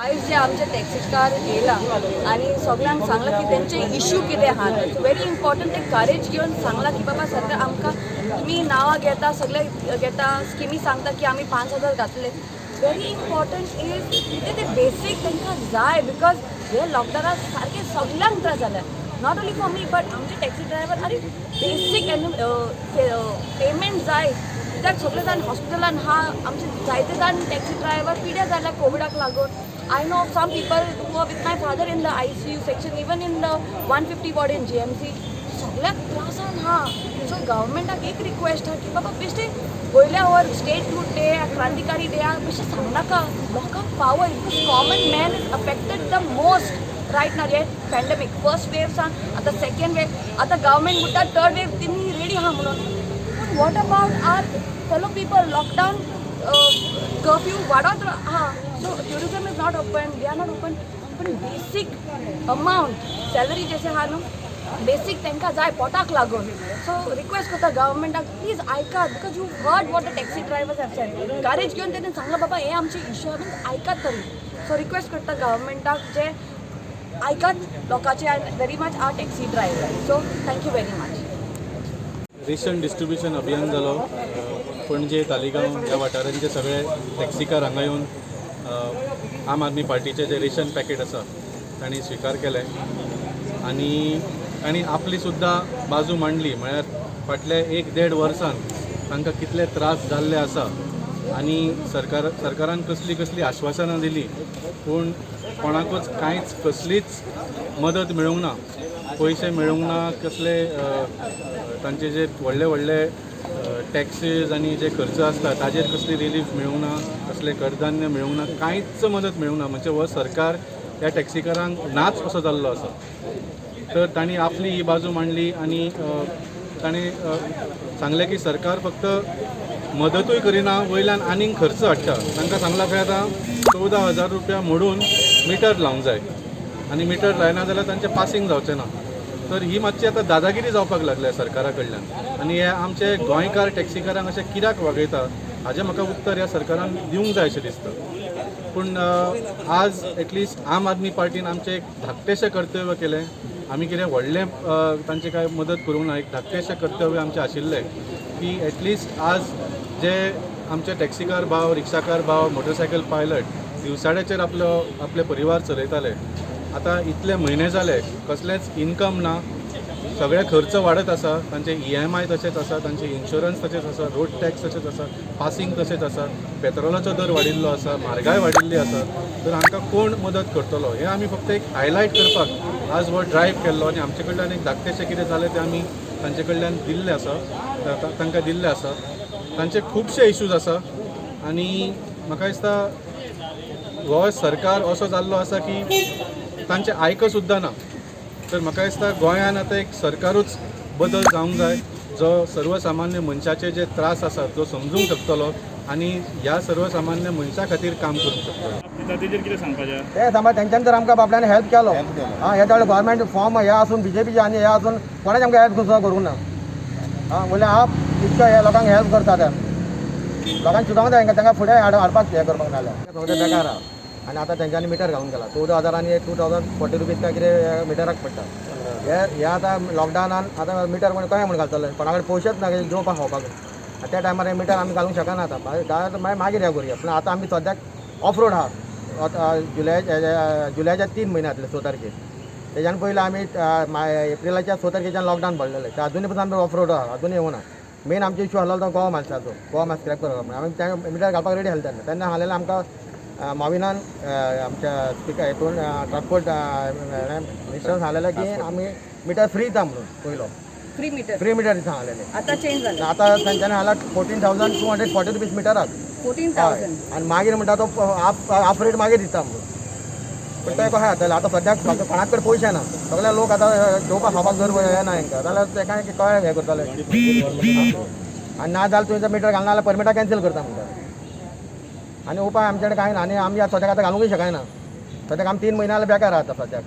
आयज जे आमचे टॅक्सीकार येयला आनी सगल्यांक सांगलां की तेंचे इश्यू कितें आहा, व्हेरी इम्पॉर्टंट. ते करेज घेवन सांगलां की बाबा सरकार, आमकां तुमी नांवां घेता, सगळे घेता, स्किमी सांगता की आमी 5,000 घातले. व्हेरी इम्पॉर्टंट is कितें ते बेसीक तांकां जाय, because हे लॉकडावनान सारके सगल्यांक त्रास जाल्या, not only for me but आमचे टॅक्सी ड्रायव्हर. आनी बेसीक पेमेंट जाय, कित्याक सगळे जाण हॉस्पिटलान आहा. आमचे जायते जाण टॅक्सी ड्रायव्हर पिड्यार जाल्या कोविडाक लागून. I know some people who are with my father in the ICU section, even in the 150 ward in GMC. सगळ्याक त्रासान आहा. सो गव्हर्मेंटाक एक रिक्वेस्ट आहा की बाबा, बेश्टे वयल्या वर स्टेटहूड डे, क्रांतिकारी डे बेश्टे सांगनाका, लोकांक पावय, because common man is affected the most right now. हे पॅन्डेमीक फर्स्ट वेव सान आतां सेकंड वेव, आतां गव्हर्मेंट म्हणटा थर्ड वेव तेणी रेडी आहा म्हणून, पूण what about our fellow people? Lockdown, curfew वाडत आहा. So tourism is not open, we are not open, पण बेसीक अमावंट सॅलरी जशें आहा न्हू, बेसीक तांकां जाय पोटाक लागून. सो रिक्वेस्ट करता गव्हर्मेंटाक, प्लीज आयकात, because you heard what the taxi drivers have said. Courage घेवन तेणी सांगलां, बाबा, हे आमचे इश्यू आहा, आयकात तरी. सो रिक्वेस्ट करता गव्हर्मेंटाक जे आयकात लोकांचे and very much our taxi driver. So thank you very much. Ration distribution अभियान जालो. पणजे, तालिगांव ह्या वाठारांचे सगळे टॅक्सीकार हांगा येवन आम आदमी पार्टीचे जे रेशन पॅकेट आसा तांणी स्विकार केलें आनी तांणी आपली सुद्दां बाजू मांडली. म्हळ्यार फाटल्या एक देड वर्सान तांकां कितले त्रास जाल्ले आसा आनी सरकारान कसली कसली आश्वासनां दिली, पूण कोणाकूच कांयच कसलीच मदत मेळूंक ना, पयशे मेळूंक ना, कसले तांचे जे व्हडले व्हडले टॅक्सीज आनी जे खर्च आसता ताजेर कसली रिलीफ मेळूंक ना, कसलें कडधान्य मेळूंक ना, कांयच मदत मेळूंक ना. म्हणजे हो सरकार ह्या टॅक्सीकारांक नाच कसो जाल्लो आसा. तर तांणी आपली ही बाजू मांडली आनी तांणी सांगलें की सरकार फक्त मदतूय करिना, वयल्यान आनीक खर्च हाडटा. तांकां सांगलां खंय आतां 14,000 रुपया मोडून मिटर लावंक जाय आनी मिटर लायना जाल्यार तांचें पासींग जावचें ना. तर ही मातशी आतां दादागिरी जावपाक लागल्या सरकारा कडल्यान आनी हे आमचे गोंयकार टॅक्सीकारांक अशें कित्याक वागयता, हाजें म्हाका उत्तर ह्या सरकारान दिवंक जाय अशें दिसता. पूण आज एटलिस्ट आम आदमी पार्टीन आमचें एक धाकटेशें कर्तव्य केलें. आमी कितें व्हडलें तांचें काय मदत करूंक ना, एक धाकटेशें कर्तव्य आमचें आशिल्लें की एटलिस्ट आज जे आमचे टॅक्सीकार भाव, रिक्षाकार भाव, मोटरसायकल पायलट दिवसाड्याचेर आपलो आपले परिवार चलयताले, आतां इतले म्हयने जाले कसलेंच इनकम ना, सगळे खर्च वाडत आसा. तांचे ईएमआय तशेंच आसा, तांचे इन्शुरन्स तशेंच आसा, रोड टॅक्स तशेंच आसा, पासिंग तशेंच आसा, पेट्रोलाचो दर वाडिल्लो आसा, म्हारगाय वाडिल्ली आसा. तर हांकां कोण मदत करतलो, हें आमी फक्त एक हायलायट करपाक आज हो ड्रायव्ह केल्लो आनी आमचे कडल्यान एक धाकटेशें कितें जालें तें आमी तांचे कडल्यान दिल्लें आसा, तांकां दिल्लें आसा. तांचे खुबशे इश्यूज आसा आनी म्हाका दिसता हो सरकार असो जाल्लो आसा की तांचें आयक सुद्दां ना. तर म्हाका दिसता गोंयान आतां एक सरकारूच बदल जावंक जाय, जो सर्वसामान्य मनशाचे जे त्रास आसात जो समजूंक शकतलो आनी ह्या सर्वसामान्य मनशा खातीर काम करूंक शकतलो. दिता तेजेर कितें सांगपाचें? ते समज तेंच्यांनी तर आमकां बाबड्यांनी हेल्प केलो. आं, हे जाल्यार गव्हर्मेंट फॉर्म हे आसून, बीजेपीचे आनी हे आसून कोणेच आमकां हेल्प सुद्दां करूंक ना. आं, म्हणल्यार आप इतको हे लोकांक हेल्प करता, ते लोकांक चिंतोंक जाय तांकां फुडें हाडपाक हें करपाक. नाजाल्यार सगळें बेकार आहा. आनी आतां तेंच्यांनी मिटर घालून गेला 14,000 आनी 2040 रुपीज काय कितें मिटराक पडटा. हे हे आतां लॉकडावनान आतां मिटर म्हण कशें म्हण घालतले? कोणा कडेन पयशेच ना जेवपाक खावपाक. आनी त्या टायमार हे मिटर आमी घालूंक शकना. आतां मागीर मागीर हें करुया, पूण आतां आमी सद्याक ऑफ रोड आहा. जुलय जुलयाच्या 3 म्हयने जातले 6 तारखेर. तेज्यान पयलीं आमी एप्रिलाच्या 6 तारखेच्यान लॉकडावन पडलेलें, ते अजुनूय पसून आमी ऑफ रोड आहा, अजुनूय येवना. मेन आमचो इशू आसलो तो गोवा माल्साचो, गोवा माल्स स्क्रॅप करप म्हणून. आमी त्या मिटर घालपाक रेडी आसले तेन्ना. तेन्ना सांगलेलें आमकां माविनान, आमच्या स्पिकर हितून, ट्रान्सपोर्ट मिनिस्टरान सांगलेलें की आमी मिटर फ्री दिता म्हणून पयलो. Free metre. Free metre सांगलेलें. आतां चेंज जालें. आतां तेंच्यांनी हाला 14,240 रुपीज मिटराक. फोर्टीन हय. थावजंड. आनी मागीर म्हणटा तो हाफ हाफ रेट मागीर दिता म्हणून. पूण ते कशें जातलें? आतां सद्याक कोणा कडेन पयशे ना. सगळे लोक आतां जेवपाक खावपाक जर हें ना हेंकां जाल्यार ते काय कळ्ळें हें करतले. आनी ना जाल्यार तुवें मिटर घालना जाल्यार परमिटां कॅन्सल करता म्हणटा. आनी उपाय आमचे कडेन कांय ना आनी आमी आतां सद्याक आतां घालूंकय शकना. सद्याक आमी 3 म्हयने जाल्यार बेकार आहा आतां सद्याक.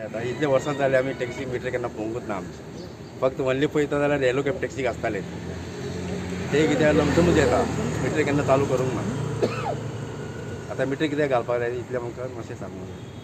आतां इतले वर्सां जाले आमी टॅक्सी मिटर केन्ना पळोवंकूच ना आमचें. फक्त वनली पळयता जाल्यार येलो कॅब टॅक्सीक आसताले, ते कित्याक लमसमूच येता. मिटर केन्ना चालू करूंक ना. आतां मिटर कित्याक घालपाक जाय इतलें आमकां मातशें सांगूंक जाय.